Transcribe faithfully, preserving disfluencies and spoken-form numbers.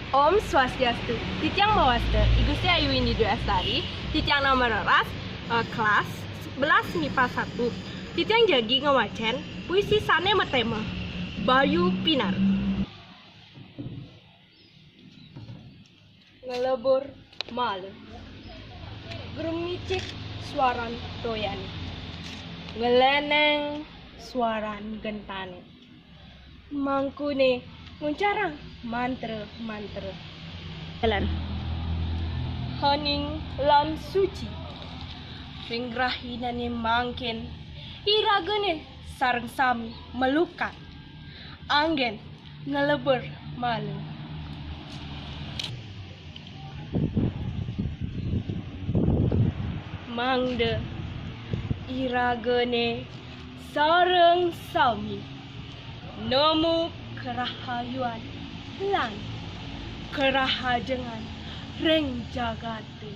Om Swastiastu. Titiang mawasta, I Gusti Ayu Windy Dwi Astari, titiang nomor roras, eh, kelas sebelas mipa satu. Titiang jagi ngawacén puisi sané matéma Bayu Pinar. Ngelebur malem. Gremicik suaran toyané. Nglenéng suaran gentané. Mangkuné nguncarang mantra-mantra. Jalan. Hening lan suci. Ring rahinané mangkin, iragané sareng sami melukat. Anggén ngelebur malem. Mangda iragané sareng sami nemu karahayuan lan karahajengan ring jagaté.